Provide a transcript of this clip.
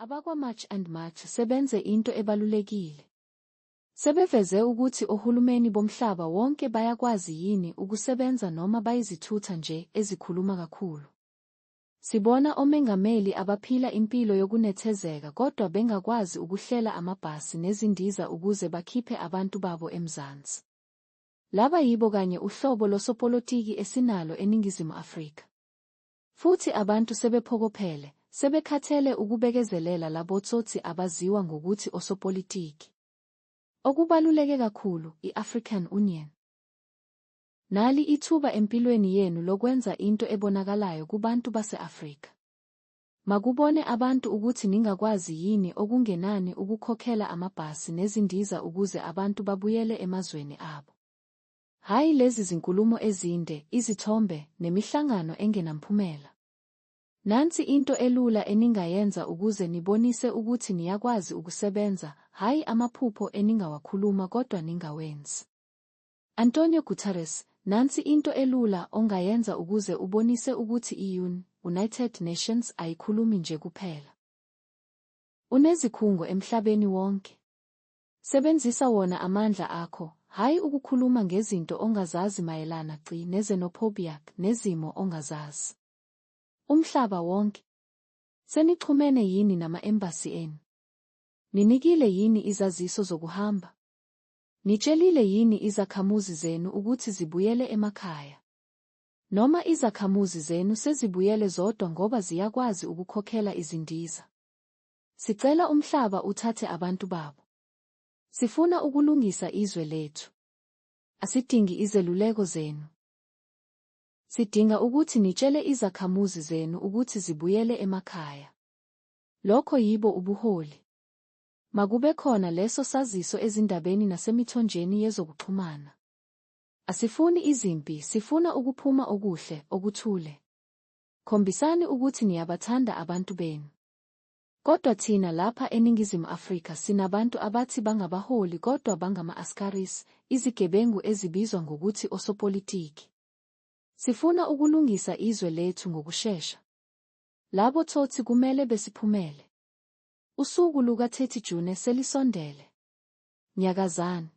Abakwa-March and March sebenze into ebalulekile. Sebeveze ukuthi ohulumeni bomhlaba wonke bayakwazi yini ukusebenza noma bayizithutha nje ezikhuluma kakhulu. Sibona omengameli abaphila impilo yokunethezeka kodwa bengakwazi ukuhlela amabhasi nezindiza ukuze bakhiphe abantu babo eMzansi. Laba yibo kanye uhlobo losopolitiki esinalo eNingizimu Afrika. Futhi abantu sebephokophele, sebekhathele ukubekezelela labotsotsi abaziwa ngokuthi osopolitiki. Okubaluleke kakhulu, i-African Union. Nali ithuba empilweni yenu lokwenza into ebonakalayo kubantu base-Afrika. Makubone abantu ukuthi ningakwazi yini okungenani ukukhokhela amabhasi nezindiza ukuze abantu babuyele emazweni abo. Hhayi lezi zinkulumo ezinde, izithombe, nemihlangano engenamphumela. Nansi into elula eningayenza ukuze nibonise ukuthi niyakwazi ukusebenza, hhayi amaphupho eningawakhuluma kodwa ningawenzi. Antonio Guterres, nansi into elula ongayenza ukuze ubonise ukuthi i-UN, United Nations, ayikhulumi nje kuphela. Unezikhungo emhlabeni wonke. Sebenzisa wona amandla akho, hhayi ukukhuluma ngezinto ongazazi mayelana ci ne-xenophobia nezimo ongazazi. Umhlaba wonke. Senixhumene yini nama-embassy enu? Ninikile yini izaziso zokuhamba? Nitshelile yini izakhamuzi zenu ukuthi zibuyele emakhaya? Noma izakhamuzi zenu sezibuyele zodwa ngoba ziyakwazi ukukhokhela izindiza? Sicela umhlaba uthathe abantu babo. Sifuna ukulungisa izwe lethu. Asidingi izeluleko zenu. Sidinga ukuthi nitshele izakhamuzi zenu ukuthi zibuyele emakhaya. Lokho yibo ubuholi. Makubekhona leso saziso ezindabeni nasemithonjeni yezokuxhumana. Asifuni izimpi, sifuna ukuphuma okuhle, okuthule. Khombisani ukuthi niyabathanda abantu benu. Kodwa thina lapha eNingizimu Afrika sinabantu abathi bangabaholi kodwa bangama-askaris, izigebengu ezibizwa ngokuthi osopolitiki. Sifuna ukulungisa izwe lethu ngokushesha. Labo tsotsi kumele besiphumele. Usuku luka-30 June selisondele. Nyakazani.